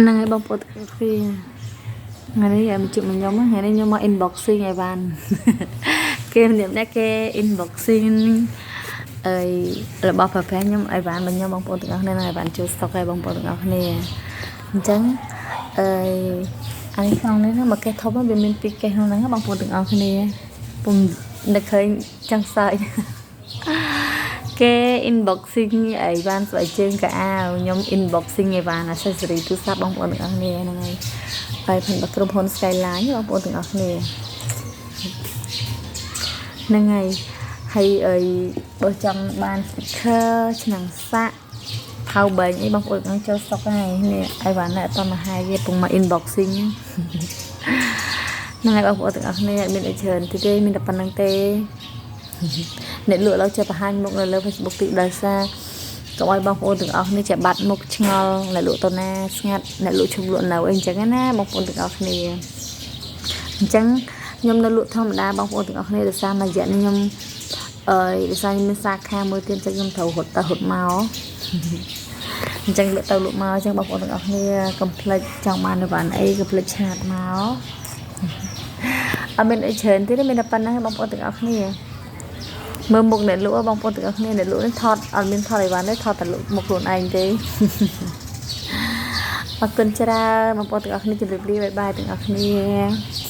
ហ្នឹងហើយបងប្អូនទាំងអស់គ្នាថ្ងៃនេះឲ្យមកជួបមកខ្ញុំថ្ងៃនេះខ្ញុំមក unboxing ឲ្យបាន គេម្នាក់ៗគេ unboxing អីរបស់ប្រភេទខ្ញុំឲ្យបានមកខ្ញុំបងប្អូនទាំងអស់គ្នានឹងឲ្យបានចូលស្តុកឲ្យបងប្អូនទាំងអស់គ្នាអញ្ចឹងអីអានេះក្នុងនេះមកកេះធំវាមានពីរកេះក្នុងហ្នឹងបងប្អូនទាំងអស់គ្នាពុំនឹកឃើញចង់សើច គេ unboxing អីបានស្បែកជើងកៅអៅខ្ញុំ unboxing អីបាន accessory ទូរស័ព្ទបងប្អូនទាំងអស់គ្នាហ្នឹងហើយហើយផងក្រុមហ៊ុន Skyline បងប្អូនទាំងអស់គ្នាហ្នឹងហើយហើយអីបើចង់បាន speaker ឆ្នាំងសាក់ power bank អីបងប្អូនទាំងចូលស្តុកហើយនេះអីបានតែអត់មកហាយទេពងមក unboxing ហ្នឹងហើយបងប្អូនទាំងអស់គ្នាអត់មានអីច្រើនទេមានតែប៉ុណ្្នឹងទេ អ្នកលក់ឡើយចេះបង្ហាញមុខនៅលើ Facebook តិចដោយសារកុំឲ្យបងប្អូនទាំងអស់គ្នាចេះបាត់មុខឆ្ងល់អ្នកលក់ទៅណាស្ងាត់អ្នកលក់ឈប់លក់នៅអីអញ្ចឹងណាបងប្អូនទាំងអស់គ្នាអញ្ចឹងខ្ញុំនៅលក់ធម្មតាបងប្អូនទាំងអស់គ្នាដោយសារមួយរយៈនេះខ្ញុំអឺដោយសារខ្ញុំមានសាខាមួយទៀតចឹងខ្ញុំត្រូវរត់ទៅរត់មកអញ្ចឹងលក់ទៅលក់មកអញ្ចឹងបងប្អូនទាំងអស់គ្នាកុំភ្លេចចង់បានអីវ៉ាន់អីកុំភ្លេច chat មកអត់មានអីច្រើនទេមានតែប៉ុណ្្នឹងបងប្អូនទាំងអស់គ្នា មើលមុខអ្នកលក់បងប្អូនទាំងអស់គ្នាអ្នកលក់នេះថតអត់មានថតអីវ៉ាន់ទេថតតែលក់មុខខ្លួនឯងទេអរគុណច្រើនបងប្អូនទាំងអស់គ្នាជម្រាបលាbye bye ទាំងអស់គ្នា។